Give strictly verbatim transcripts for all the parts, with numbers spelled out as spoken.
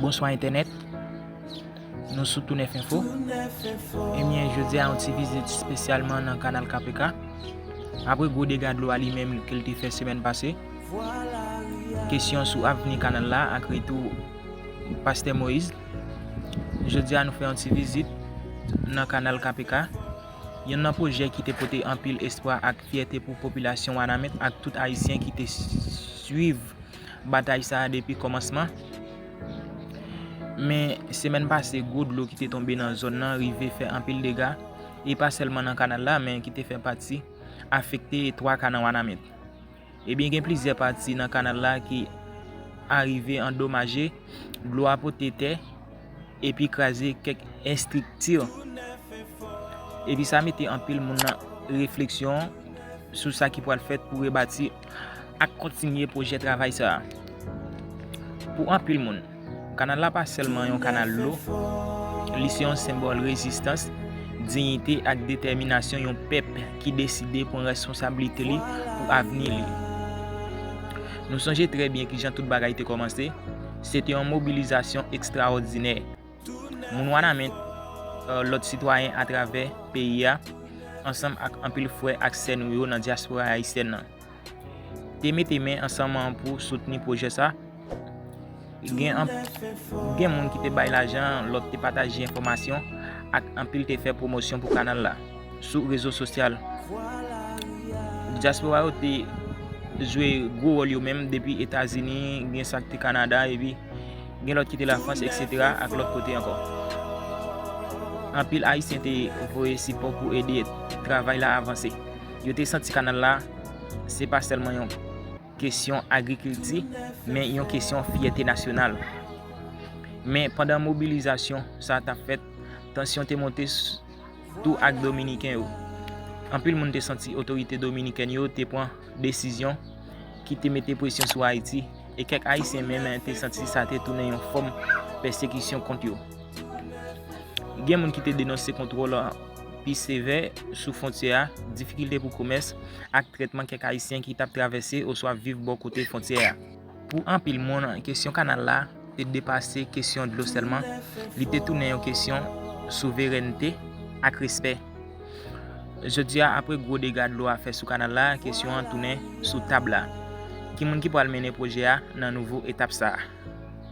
Bonswa entènèt. Nou sou Tou Nèf Enfo. Ebyen, jodi a yon ti vizit espesyalman nan kanal K P K. Apre gwo dega dlo a li menm ke l te fè semèn pase, kesyon sou avni kanal la ak retou Pastè Moyiz. Jodi a nou fè yon ti vizit nan kanal K P K, yonn nan pwojè ki te pote anpil espwa ak fyète pou popilasyon Wanament ak tout Ayisyen ki te swiv batay sa a depi kòmansman. Men, semèn pase, gwo dlo ki te tonbe nan zòn nan rive fè anpil dega, e pa sèlman nan kanal la, men ki te fè pati afekte twa ka nan Wanament. Ebyen, gen plizyè pati nan kanal la ki arive andomaje, dlo a pote tè, epi kraze kèk estrikti. Epi sa mete anpil moun nan refleksyon sou sa ki pral fèt pou rebati ak kontinye pwojè travay sa a. Pou anpil moun, kanal la pa sèlman yon kanal dlo, li se yon senbòl rezistans, diyite ak detèminasyon yon pèp ki deside pran responsablite li pou avni li. Nou sonje trè byen kijan tout bagay te kòmanse. Se te yon mobilizasyon ekstraòdinè. Moun Wanament, euh, lòt sitwayen atravè peyi a, ansanm ak anpil frè ak sè nou yo nan dyaspora ayisyèn nan, te mete men ansanm pou soutni pwojè sa. Gen, an, gen moun ki te bay lajan, lòt te pataje enfòmasyon, ak anpil te fè pwomosyon pou kanal la sou rezo sosyal. Dyaspora yo te jwe gwo wòl yo menm, depi Etazini, gen sa k te Kanada, epi gen lòt ki te Lafrans, etsetera, ak lòt kote ankò. Anpil Ayisyen te voye sipò pou ede travay la avanse. Yo te santi kanal la, se pa sèlman yon kesyon agrikilti, men yon kesyon fyète nasyonal. Men pandan mobilizasyon sa a t ap fèt, tansyon te monte s-, tou ak Dominiken yo. Anpil moun te santi otorite dominikèn yo te pran desizyon ki te mete presyon sou Ayiti, e kèk Ayisyen menm te santi sa te tounen yon fòm pèsekisyon kont yo. Gen moun ki te denonse kontwòl pi sevè sou fwontyè a, difikilte pou komès, ak trètman kèk Ayisyen ki t ap travèse oswa viv bò kote fwontyè a. Pou anpil moun, kesyon kanal la te depase kesyon dlo sèlman, li te tounen yon kesyon souverènte ak respè. Jodi a, apre gwo dega dlo a fè sou kanal la, kesyon an tounen sou tab la. Ki moun ki pral mennen pwojè a nan nouvo etap sa a?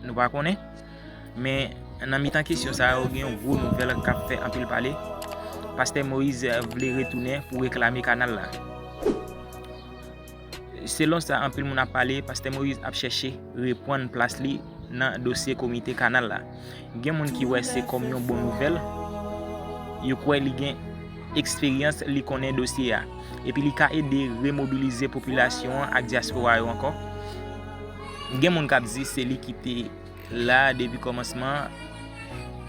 Nou pa konnen. Men, nan mitan kesyon sa yo, gen yon gwo nouvèl k ap fè anpil pale. Pastè Moyiz vle retounen pou reklame kanal la. Selon sa anpil moun ap pale, Pastè Moyiz ap chèche reprann plas li nan dosye komite kanal la. Gen moun ki wè se kòm yon bon nouvèl. Yo kwè li gen eksperyans, li konnen dosye a. Epi li ka ede remobilize popilasyon an ak dyaspora yo ankò. Gen moun k ap di se li ki te la depi kòmansman.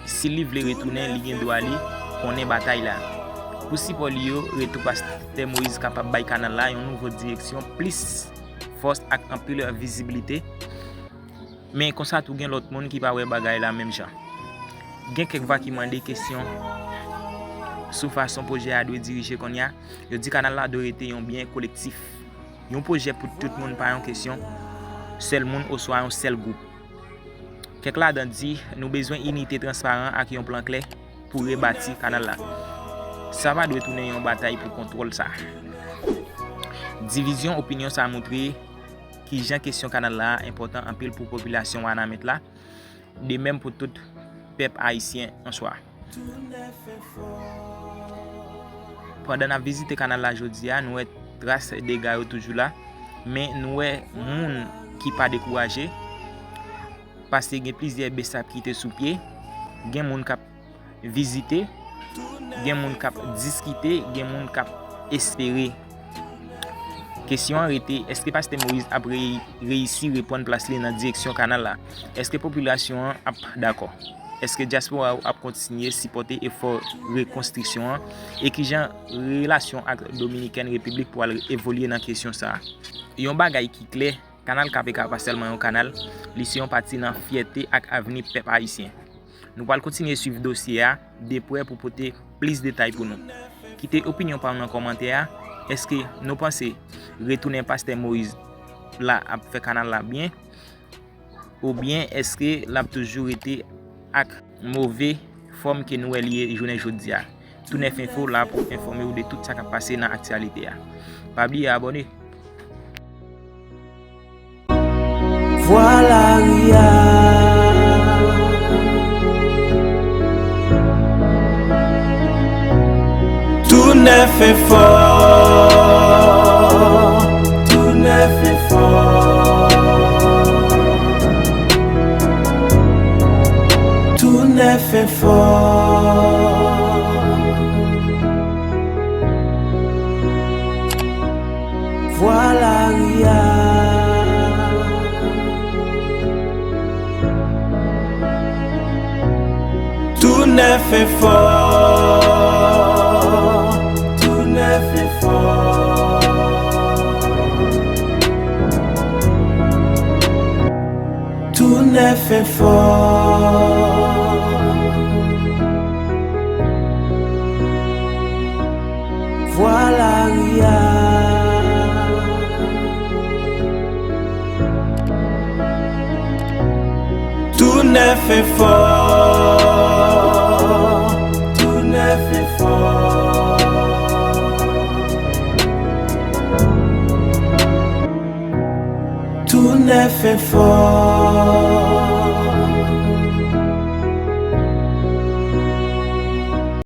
Si li vle retounen, li gen dwa li konnen batay la. Pou sipò li yo, retou Pastè Moyiz kapab bay kanal la yon nouvo direksyon, plis fòs ak anpil vizibilite. Men konsa tou gen lòt moun ki pa wè bagay la menm jan. Gen kèk vwa ki mande kesyon sou fason pwojè a dwe dirije kounye a. Yo di kanal la dwe rete yon byen kolektif, yon pwojè pou tout moun, pa yon kesyon sèl moun oswa yon sèl gwoup. Kèk ladan di nou bezwen inite transparan ak yon plan klè pou rebati kanal la. Sa pa dwe tounen yon batay pou kontwòl sa. Divizyon opinyon sa montre kijan kesyon kanal la enpòtan anpil pou popilasyon Wanament la, de menm pou tout pèp ayisyen an swa. Pandan n ap vizite kanal la jodi a, nou wè tras dega yo toujou la, men nou wè moun ki pa dekouraje, paske gen plizyè besap ki te sou pye, gen moun k ap vizite, gen moun k ap diskite, gen moun k ap espere. Kesyon an rete, èske Pastè Moyiz ap reyi-, reyisi reprann plas li nan direksyon kanal la? Èske popilasyon an ap dakò? Èske dyaspora yo ap kontinye sipòte efò rekonstriksyon an? E kijan relasyon ak Dominikèn Repiblik pral evolye nan kesyon sa a? Yon bagay ki klè, kanal K P K pa sèlman yon kanal, li se yon pati nan fyète ak avni pèp ayisyen. Nou pral kontinye swiv dosye a de prè pou pote plis detay pou nou. Kite opinyon pa w nan kòmantè a. Èske nou panse retounen Pastè Moyiz la ap fè kanal la byen? Oubyen èske l ap toujou rete ak move fòm ke nou wè li ye jounen jodi a? Tou Nèf Enfo la pou enfòme w de tout sa k ap pase nan aktyalite a. Pa bliye abòne. Vwa lari a. Tou Nèf Enfo. Tou Nèf Enfo. Tou Nèf Enfo. Vwa lari a. Tou Nèf Enfo. Tou Nèf Enfo. Tou Nèf Enfo. Vwa lari a. Tou Nèf Enfo. Tou Nèf Enfo. Tou Nèf Enfo.